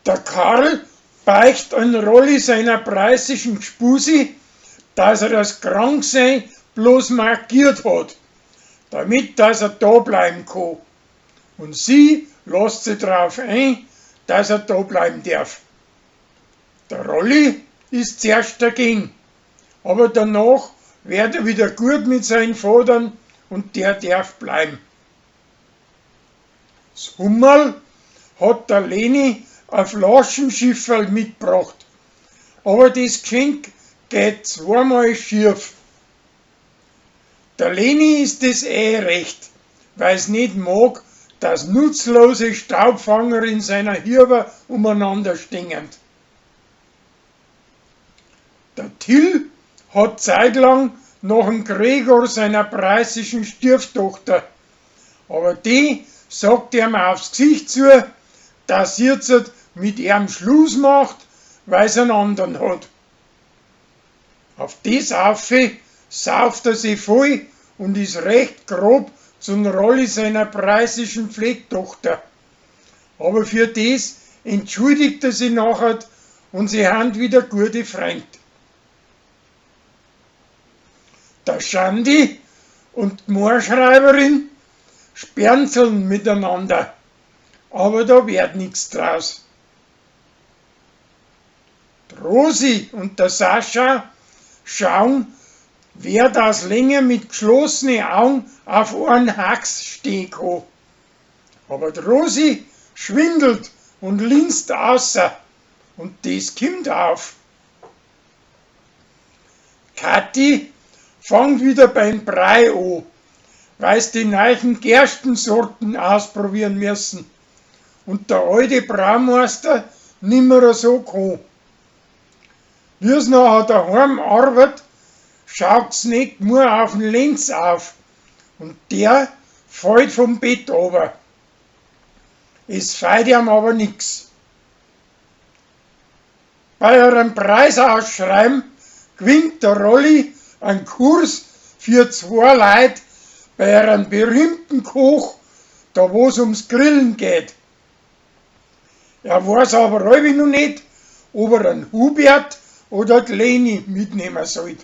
Der Karl beicht an Rolli seiner preußischen Gspusi, dass er das Kranksein bloß markiert hat, damit dass er da bleiben kann. Und sie lässt sich drauf ein, dass er da bleiben darf. Der Rolli ist zuerst dagegen, aber danach wird er wieder gut mit seinen Vatern und der darf bleiben. Das Hummerl hat der Leni ein Flaschenschifferl mitgebracht, aber das Geschenk geht zweimal schief. Der Leni ist es eh recht, weil's nicht mag, dass nutzlose Staubfanger in seiner Hirber umeinander stehen. Der Till hat zeitlang nach dem Gregor seiner preußischen Stieftochter, aber die sagt ihm aufs Gesicht zu, dass sie jetzt mit ihm Schluss macht, weil's einen anderen hat. Auf das aufe sauft er sich voll und ist recht grob zum Rolli seiner preußischen Pflegtochter. Aber für das entschuldigt er sich nachher und sie han wieder gute Freund. Der Schandi und die Moorschreiberin sperrnzeln miteinander, aber da wird nix draus. Die Rosi und der Sascha schauen, wer das länger mit geschlossenen Augen auf einen Hax stehen kann. Aber die Rosi schwindelt und linst außer und das kommt auf. Kathi fangt wieder beim Brei an, weil's die neuen Gerstensorten ausprobieren müssen und der alte Braumeister nimmer so kann. Wie's nachher daheim arbeitet, schaut's nicht nur auf den Lenz auf und der fällt vom Bett runter. Es feit ihm aber nix. Bei einem Preisausschreiben gewinnt der Rolli einen Kurs für zwei Leute bei einem berühmten Koch, da wo's ums Grillen geht. Er weiß aber halb noch nicht, ob er einen Hubert oder die Leni mitnehmen sollte.